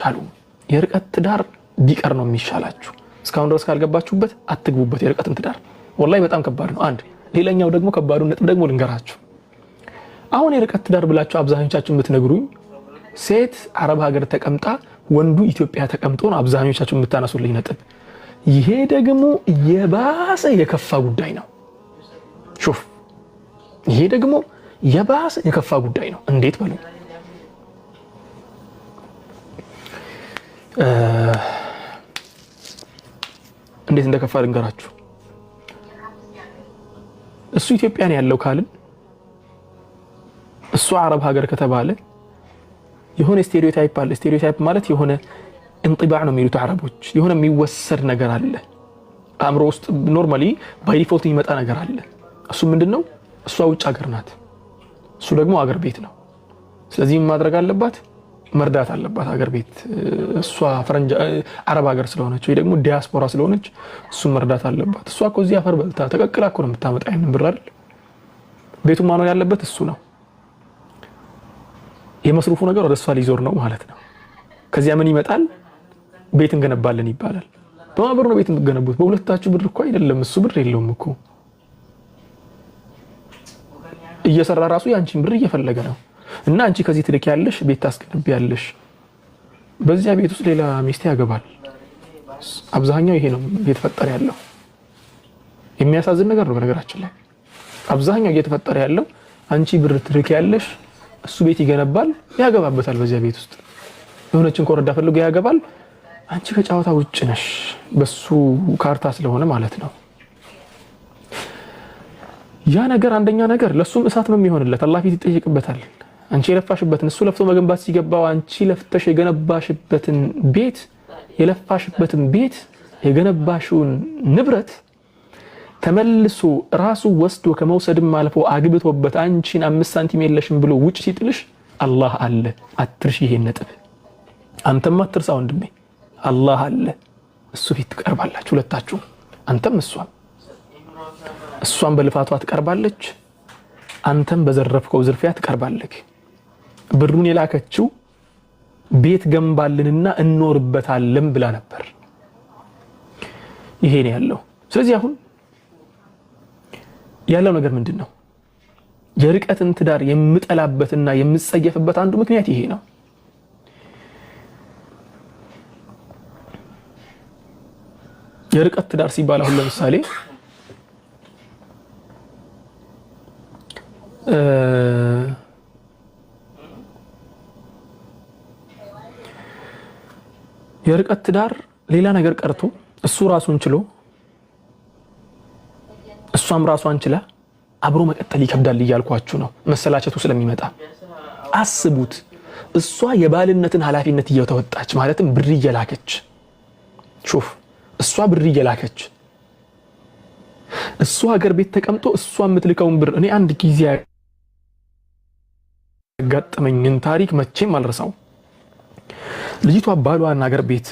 አልቻሉም። የርቀት ትዳር ቢቀር ነው የሚሻላችሁ። እስካሁን ድረስ ካልገባችሁበት አትግቡበት። የርቀትን ትዳር ወላሂ በጣም ከባድ ነው። አንድ ሌላኛው ደግሞ ከባዱ ነጥብ ደግሞ ልንገራችሁ። አሁን የርቀት ትዳር ብላችሁ አብዛኞቻችሁ የምትነግሩኝ ሴት አረብ ሀገር ተቀምጣ ወንዱ ኢትዮጵያ ተቀምጦ ነው አብዛኞቻችሁ የምታነሱልኝ ነጥብ። ይሄ ደግሞ የባሰ የከፋ ጉዳይ ነው። ሹፍ፣ ይሄ ደግሞ የባሰ የከፋ ጉዳይ ነው። እንዴት በሉ። እንዴት እንደከፋ ልንገራችሁ። እሱ ኢትዮጵያን ያለው ካልን እሱ አረብ ሀገር ከተባለ የሆነ stereotype አለ። Stereotype ማለት የሆነ እንጥባዕ ነው የሚሉት አረቦች። የሆነ የሚወሰድ ነገር አለ አእምሮ ውስጥ normally by default የሚመጣ ነገር አለ። እሱ ምንድን ነው? እሷ ውጭ ሀገር ናት፣ እሱ ደግሞ አገር ቤት ነው። ስለዚህ ማድረግ አለባት፣ መርዳት አለባት። አገር ቤት እሷ ፈረንጅ አረብ ሀገር ስለሆነች ወይ ደግሞ ዲያስፖራ ስለሆነች እሱን መርዳት አለባት። እሷ እኮ እዚህ አፈር በልታ ተቀቅላ እኮ ነው የምታመጣ ያንን ብር አይደል? ቤቱ ማኖር ያለበት እሱ ነው። የመስሩፉ ነገር ወደ እሷ ሊዞር ነው ማለት ነው። ከዚያ ምን ይመጣል? ቤት እንገነባለን ይባላል። በማን ብር ነው ቤት የምትገነቡት? በሁለታችሁ ብር እኮ አይደለም። እሱ ብር የለውም እኮ እየሰራ ራሱ የአንቺን ብር እየፈለገ ነው። እና አንቺ ከዚህ ትልክ ያለሽ ቤት ታስገነቢያለሽ። በዚያ ቤት ውስጥ ሌላ ሚስት ያገባል። አብዛኛው ይሄ ነው እየተፈጠረ ያለው። የሚያሳዝን ነገር ነው። በነገራችን ላይ አብዛኛው እየተፈጠረ ያለው አንቺ ብር ትልክ ያለሽ፣ እሱ ቤት ይገነባል፣ ያገባበታል። በዚያ ቤት ውስጥ የሆነችን ኮረዳ ፈልጎ ያገባል። አንቺ ከጨዋታ ውጭ ነሽ፣ በሱ ካርታ ስለሆነ ማለት ነው። ያ ነገር አንደኛ ነገር ለሱም እሳት ነው የሚሆንለት፣ አላህ ፊት ይጠየቅበታል። አንቺ የለፋሽበትን እሱ ለፍቶ መገንባት ሲገባው አንቺ ለፍተሽ የገነባሽበትን ቤት የለፋሽበትን ቤት የገነባሽውን ንብረት ተመልሶ ራሱ ወስዶ ከመውሰድም አልፎ አግብቶበት አንቺን 5 ሳንቲም የለሽም ብሎ ውጭ ሲጥልሽ አላህ አለ። አትርሽ ይሄን ነጥብ። አንተም አትርሳ ወንድሜ፣ አላህ አለ። እሱ ፊት ትቀርባላችሁ ሁለታችሁም፣ አንተም እሷም። እሷም በልፋቷ ትቀርባለች፣ አንተም በዘረፍከው ዝርፊያ ትቀርባለህ። ብሩን የላከችው ቤት ገንባልንና እንኖርበታለን ብላ ነበር። ይሄ ነው ያለው። ስለዚህ አሁን ያለው ነገር ምንድን ነው? የርቀትን ትዳር የምጠላበትና የምጸየፍበት አንዱ ምክንያት ይሄ ነው። የርቀት ትዳር ሲባል አሁን ለምሳሌ የርቀት ትዳር ሌላ ነገር ቀርቶ እሱ ራሱን ችሎ እሷም ራሷን ችላ አብሮ መቀጠል ይከብዳል እያልኳችሁ ነው። መሰላቸቱ ስለሚመጣ አስቡት። እሷ የባልነትን ኃላፊነት እየተወጣች ማለትም ብር እየላከች ሹፍ፣ እሷ ብር እየላከች እሱ ሀገር ቤት ተቀምጦ እሷ የምትልከውን ብር እኔ አንድ ጊዜ ያጋጠመኝን ታሪክ መቼም አልረሳው። ልጅቷ ባሏን አገር ቤት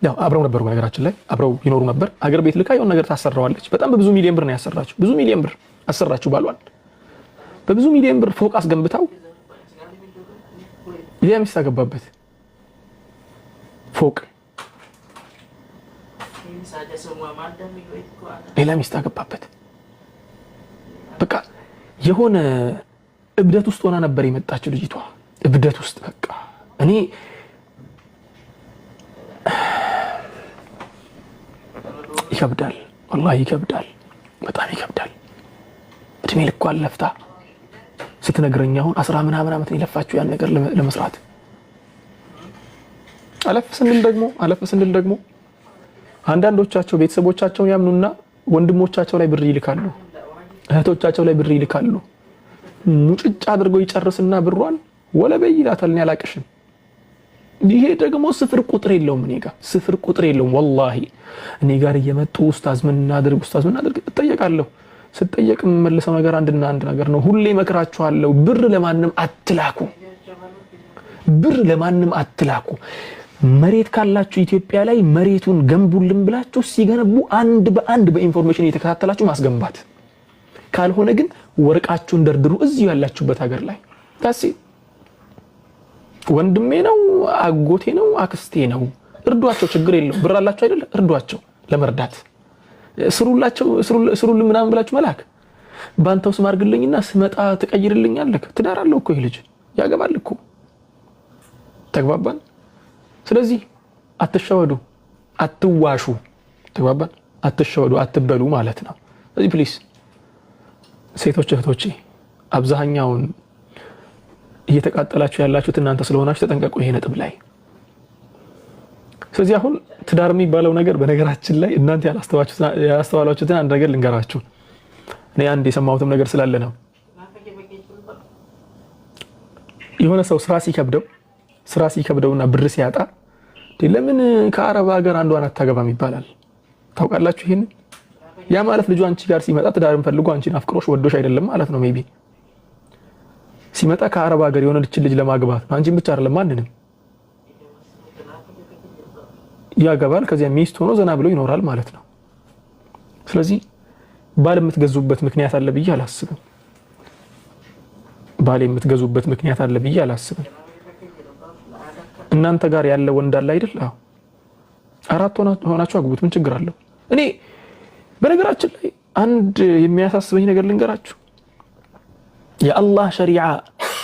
ያው አብረው ነበሩ፣ በነገራችን ላይ አብረው ይኖሩ ነበር። አገር ቤት ልካ የሆነ ነገር ታሰራዋለች። በጣም በብዙ ሚሊዮን ብር ነው ያሰራችው። ብዙ ሚሊዮን ብር አሰራችው ባሏን በብዙ ሚሊዮን ብር ፎቅ አስገንብታው ሌላ ሚስት አገባበት። ፎቅ ሌላ ሚስት አገባበት። በቃ የሆነ እብደት ውስጥ ሆና ነበር የመጣችው ልጅቷ፣ እብደት ውስጥ በቃ እኔ ይከብዳል፣ ወላሂ ይከብዳል፣ በጣም ይከብዳል። እድሜ ልኳን ለፍታ ስትነግረኝ አሁን 10 ምናምን ዓመት የለፋችሁ ያን ነገር ለመስራት። አለፍ ስንል ደግሞ አንዳንዶቻቸው ቤተሰቦቻቸውን ያምኑና ወንድሞቻቸው ላይ ብር ይልካሉ፣ እህቶቻቸው ላይ ብር ይልካሉ። ሙጭጭ አድርገው ይጨርስና ብሯን ወለበይ ይላታል፣ እኔ አላቅሽም። ይሄ ደግሞ ስፍር ቁጥር የለውም፣ እኔ ጋር ስፍር ቁጥር የለውም። ወላሂ እኔ ጋር እየመጡ ኡስታዝ ምን እናድርግ፣ ኡስታዝ ምን እናድርግ እጠየቃለሁ። ስጠየቅ የምመልሰው ነገር አንድና አንድ ነገር ነው። ሁሌ መክራችኋለሁ፣ ብር ለማንም አትላኩ፣ ብር ለማንም አትላኩ። መሬት ካላችሁ ኢትዮጵያ ላይ መሬቱን ገንቡልን ብላችሁ ሲገነቡ አንድ በአንድ በ information እየተከታተላችሁ ማስገንባት፣ ካልሆነ ግን ወርቃችሁን ደርድሩ እዚሁ ያላችሁበት ሀገር ላይ ታሲ። ወንድሜ ነው፣ አጎቴ ነው፣ አክስቴ ነው። እርዷቸው፣ ችግር የለውም። ብር አላቸው አይደለ? እርዷቸው። ለመርዳት ስሩላቸው፣ ስሩልን ምናምን ብላችሁ መላክ። ባንተው ስም አድርግልኝና ስመጣ ትቀይርልኛለህ። ትዳር አለው እኮ ይህ ልጅ፣ ያገባል እኮ። ተግባባን። ስለዚህ አትሸወዱ፣ አትዋሹ። ተግባባን። አትሸወዱ፣ አትበሉ ማለት ነው። ስለዚህ please ሴቶች እህቶቼ፣ አብዛኛውን እየተቃጠላችሁ ያላችሁት እናንተ ስለሆናችሁ ተጠንቀቁ ይሄ ነጥብ ላይ። ስለዚህ አሁን ትዳር የሚባለው ነገር፣ በነገራችን ላይ እናንተ ያላስተዋላችሁትን አንድ ነገር ልንገራችሁ። እኔ አንድ የሰማሁትም ነገር ስላለ ነው። የሆነ ሰው ስራ ሲከብደውና ብር ሲያጣ ለምን ከአረብ ሀገር አንዷን አታገባም ይባላል። ታውቃላችሁ ይሄንን? ያ ማለት ልጁ አንቺ ጋር ሲመጣ ትዳርን ፈልጎ አንቺን አፍቅሮሽ ወዶሽ አይደለም ማለት ነው። Maybe ሲመጣ ከአረብ ሀገር የሆነ ልጅ ለማግባት፣ አንቺን ብቻ አይደለም ማንንም ያገባል። ከዚያ ሚስት ሆኖ ዘና ብሎ ይኖራል ማለት ነው። ስለዚህ ባል የምትገዙበት ምክንያት አለ ብዬ አላስብም። ባል የምትገዙበት ምክንያት አለ ብዬ አላስብም። እናንተ ጋር ያለ ወንድ አለ አይደል? አዎ፣ አራት ሆናችሁ አግቡት። ምን ችግር አለው? እኔ በነገራችን ላይ አንድ የሚያሳስበኝ ነገር ልንገራችሁ። የአላህ ሸሪዓ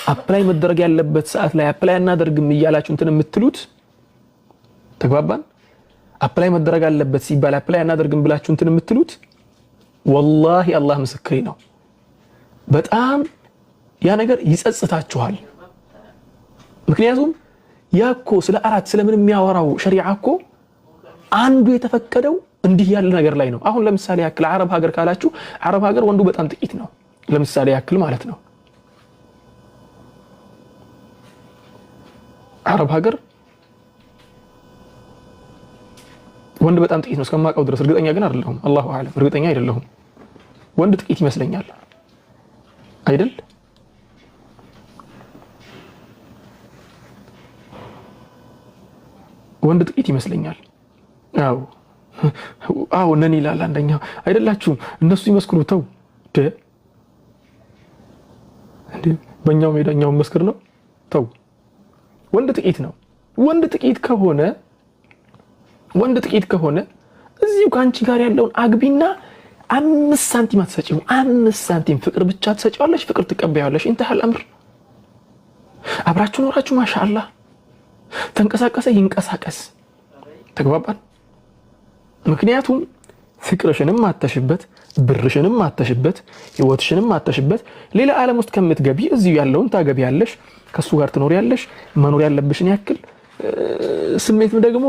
apply መደረግ ያለበት ሰዓት ላይ apply አናደርግም እያላችሁ እንትን የምትሉት፣ ተግባባን። Apply መደረግ አለበት ሲባል apply አናደርግም ብላችሁ እንትን የምትሉት፣ ወላሂ አላህ ምስክሬ ነው። በጣም ያ ነገር ይጸጽታችኋል። ምክንያቱም ያ እኮ ስለ አራት ስለምን የሚያወራው ሸሪዓ እኮ አንዱ የተፈቀደው እንዲህ ያለ ነገር ላይ ነው። አሁን ለምሳሌ ያክል አረብ ሀገር ካላችሁ፣ አረብ ሀገር ወንዱ በጣም ጥቂት ነው። ለምሳሌ ያክል ማለት ነው። አረብ ሀገር ወንድ በጣም ጥቂት ነው እስከማውቀው ድረስ፣ እርግጠኛ ግን አይደለሁም። الله أعلم፣ እርግጠኛ አይደለሁም። ወንድ ጥቂት ይመስለኛል፣ አይደል? ወንድ ጥቂት ይመስለኛል። አዎ ነን ይላል አንደኛው። አይደላችሁም፣ እነሱ ይመስክሩ። ተው እንዴ፣ በእኛው ሜዳ እኛው መስክር ነው። ተው፣ ወንድ ጥቂት ነው። ወንድ ጥቂት ከሆነ እዚሁ ከአንቺ ጋር ያለውን አግቢና 5 ሳንቲም አትሰጪው። 5 ሳንቲም ፍቅር ብቻ ትሰጪዋለሽ፣ ፍቅር ትቀበያለሽ። انتهى الأمر። አብራችሁ ኖራችሁ ማሻአላህ፣ ተንቀሳቀሰ ይንቀሳቀስ። ተግባባን። ምክንያቱም ፍቅርሽንም አተሽበት፣ ብርሽንም አተሽበት፣ ህይወትሽንም አተሽበት። ሌላ ዓለም ውስጥ ከምትገቢ እዚሁ ያለውን ታገቢያለሽ፣ ከሱ ጋር ትኖሪያለሽ። መኖር ያለብሽን ያክል ስሜትም ደግሞ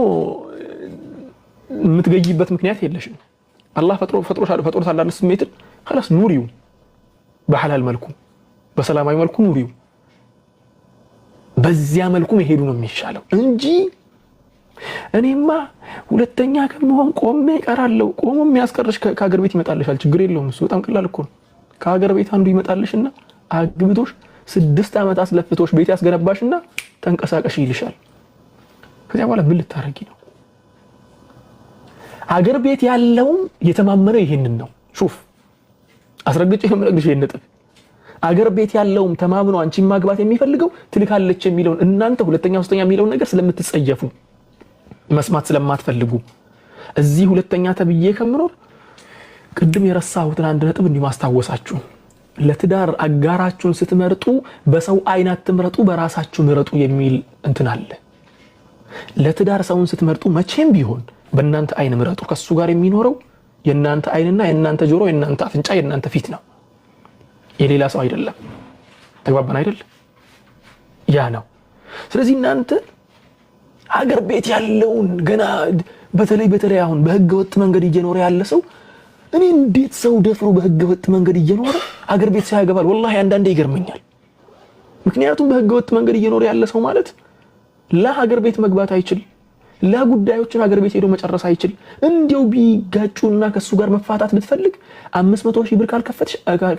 የምትገይበት ምክንያት የለሽም። አላህ ፈጥሮታል አይደል ስሜትን፣ خلاص ኑሪው፣ በሐላል መልኩ በሰላማዊ መልኩ ኑሪው። በዚያ መልኩ መሄዱ ነው የሚሻለው እንጂ እኔማ ሁለተኛ ከመሆን ቆሜ እቀራለሁ። ቆሞ የሚያስቀርሽ ከሀገር ቤት ይመጣልሻል። ችግር የለውም፣ እሱ በጣም ቀላል እኮ ነው። ከሀገር ቤት አንዱ ይመጣልሽና አግብቶሽ 6 ዓመት አስለፍቶሽ ቤት ያስገነባሽና ተንቀሳቀሽ ይልሻል። ከዚያ በኋላ ምን ልታረጊ ነው? አገር ቤት ያለውም የተማመነው ይሄንን ነው። شوف፣ አስረግጬ ነው የምነግርሽ ይሄን ነጥብ። አገር ቤት ያለውም ተማምኖ አንቺን ማግባት የሚፈልገው ትልካለች የሚለውን፣ እናንተ ሁለተኛ ሶስተኛ የሚለውን ነገር ስለምትጸየፉ፣ መስማት ስለማትፈልጉ፣ እዚህ ሁለተኛ ተብዬ ከምኖር፣ ቅድም የረሳሁትን አንድ ነጥብ እንዲህ ማስታወሳችሁ፣ ለትዳር አጋራችሁን ስትመርጡ በሰው አይን አትምረጡ፣ በራሳችሁ ምረጡ የሚል እንትን አለ። ለትዳር ሰውን ስትመርጡ መቼም ቢሆን በእናንተ አይን ምረጡ። ከሱ ጋር የሚኖረው የእናንተ አይንና የእናንተ ጆሮ፣ የእናንተ አፍንጫ፣ የእናንተ ፊት ነው፣ የሌላ ሰው አይደለም። ተግባባን አይደል? ያ ነው። ስለዚህ እናንተ ሀገር ቤት ያለውን ገና በተለይ በተለይ አሁን በህገ ወጥ መንገድ እየኖረ ያለ ሰው፣ እኔ እንዴት ሰው ደፍሮ በህገ ወጥ መንገድ እየኖረ አገር ቤት ሰው ያገባል? ወላሂ አንዳንዴ ይገርመኛል። ምክንያቱም በህገ ወጥ መንገድ እየኖረ ያለ ሰው ማለት ለሀገር ቤት መግባት አይችል፣ ለጉዳዮችን ሀገር ቤት ሄዶ መጨረስ አይችል። እንዲያው ቢጋጩና ከሱ ጋር መፋታት ብትፈልግ 500,000 ብር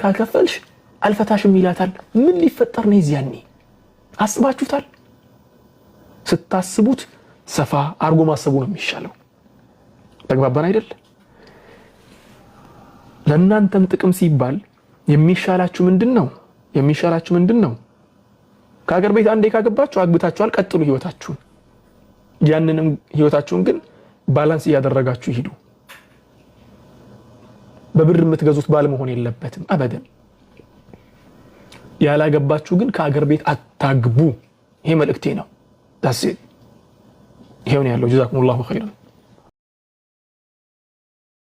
ካልከፈልሽ አልፈታሽም ይላታል። ምን ሊፈጠር ነው የዚያኔ? አስባችሁታል? ስታስቡት ሰፋ አርጎ ማሰቡ ነው የሚሻለው። ተግባባን አይደል? ለእናንተም ጥቅም ሲባል የሚሻላችሁ ምንድን ነው? የሚሻላችሁ ምንድን ነው? ከሀገር ቤት አንዴ ካገባችሁ አግብታችኋል፣ ቀጥሉ ህይወታችሁን። ያንንም ህይወታችሁን ግን balance እያደረጋችሁ ሂዱ። በብር የምትገዙት ባል መሆን የለበትም አበደን። ያላገባችሁ ግን ከሀገር ቤት አታግቡ። ይሄ መልእክቴ ነው። That's it። ይሄው ነው ያለው። ጀዛኩሙላሁ ኸይረን።